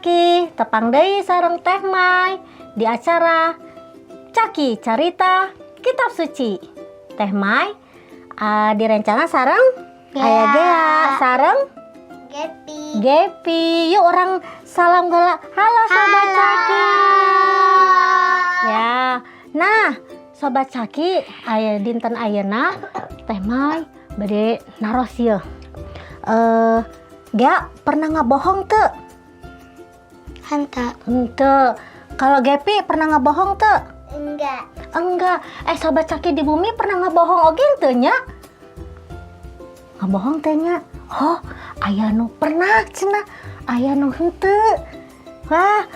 Caki, tepang deui sareng Teh Mai di acara Caki Carita Kitab Suci. Teh Mai direncangan sareng Gea. Aya Gea sareng Gepi. Gepi. Yuk, urang salam heula. Halo, Sobat Caki. Ya. Nah, Sobat Caki, aya dinten ayeuna Teh Mai bade naros yeuh. Gea pernah ngabohong teu? Henteu. Henteu. Kalau Gepi pernah ngabohong teu? Enggak. Enggak. Eh, Sobat Caki di bumi pernah ngabohong oge henteu nya? Ngabohong teh nya? Oh, aya nu pernah cenah. Aya nu henteu. Wah,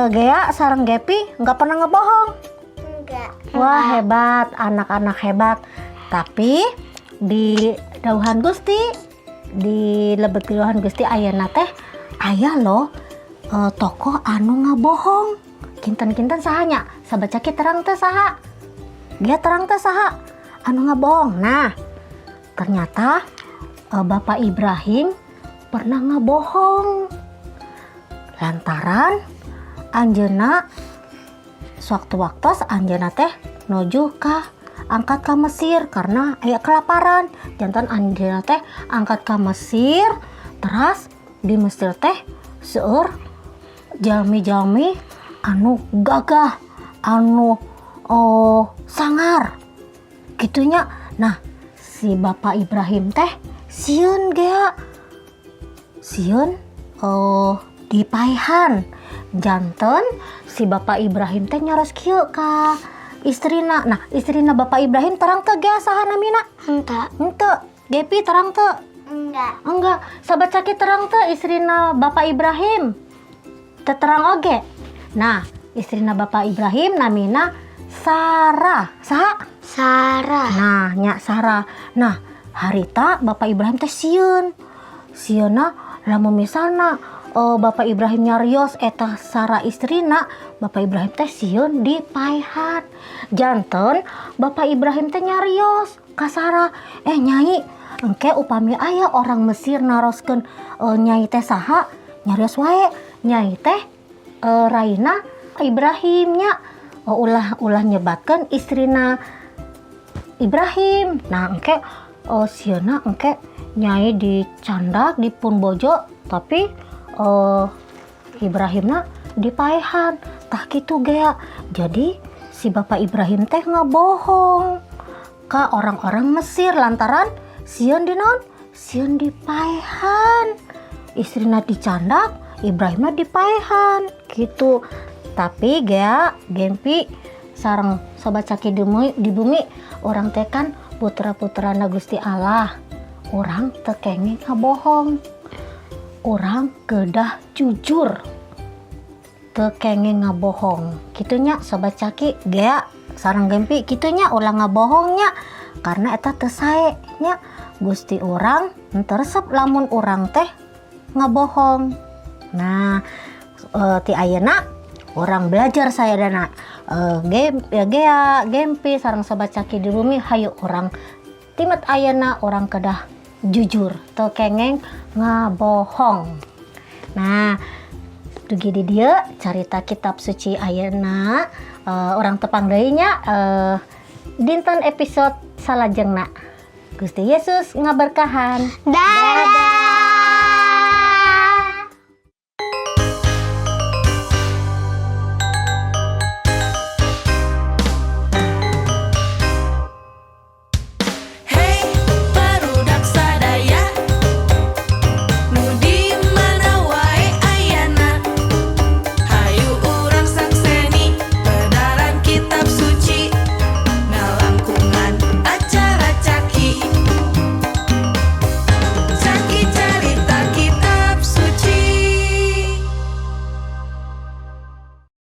Gea sareng Gepi nggak pernah ngebohong. Enggak. Wah, hebat, anak-anak hebat. Tapi di dauhan Gusti, di lebet dauhan Gusti ayeuna teh aya loh tokoh anu ngabohong. Kinten-kinten saha nya? Sobat Caki terang teh saha? Dia terang teh saha? Anu ngabohong. Nah, ternyata Bapak Ibrahim pernah ngabohong. Lantaran anjeunna sewaktu waktu anjeunna teh nuju ka angkat ka Mesir karena aya kelaparan. Janten anjeunna teh angkat ka Mesir, terus di Mesir teh seueur jalmi-jalmi anu gagah, anu, oh, sangar gitunya. Nah, si Bapak Ibrahim teh sieun, Gea, sieun, oh, dipaehan. Janten si Bapak Ibrahim teh nyaros kieu ka istrina. Nah, istrina Bapak Ibrahim terang teu, Gea, saha namina? Henteu. Henteu. Gepi terang teu? Enggak. Enggak. Sobat Caki terang teu istrina Bapak Ibrahim? Teu terang oge. Nah, istrina Bapak Ibrahim namina Sarah. Saha? Sarah. Nah, nya Sarah. Nah, harita Bapak Ibrahim teh sieun. Sieunna lamun misalna Bapak Ibrahim nyarios eta Sarah istrina, Bapak Ibrahim teh sieun dipaehan. Janten Bapak Ibrahim teh nyarios ka Sarah, "Eh Nyai, engke upami aya orang Mesir naroskeun Nyai teh saha, nyarios wae Nyai teh raina Ibrahim nya. Oh, ulah ulah nyebatkeun istrina Ibrahim." Nah, engke, oh, sieuna engke Nyai dicandak dipun bojo, tapi Ibrahimna dipaehan." Tah kitu, Gea. Jadi si Bapak Ibrahim teh ngabohong ka orang-orang Mesir lantaran sieun di naon? Sieun dipaehan. Istrina dicandak, Ibrahimna dipaehan gitu. Tapi Gea, Gempi sareng Sobat Caki di bumi, urang teh kan putra-putrana Gusti Allah. Urang teu kenging ngabohong. Urang kedah jujur. Teu kenging ngabohong. Kitu nya, Sobat Caki, Gea sareng Gempi, kitu nya, ulah ngabohongnya karena eta teu sae nya. Gusti urang henteu resep lamun urang teh ngabohong. Nah, ti ayeuna urang belajar sadayana, game ya, Gea, Gempi sareng Sobat Caki di bumi, hayu urang timet ayeuna urang kedah jujur, teu kengeng ngabohong. Nah, dugi di dieu carita kitab suci ayeuna. Urang tepang deui nya dinten episode salajengna. Gusti Yesus ngaberkahan. Dadah.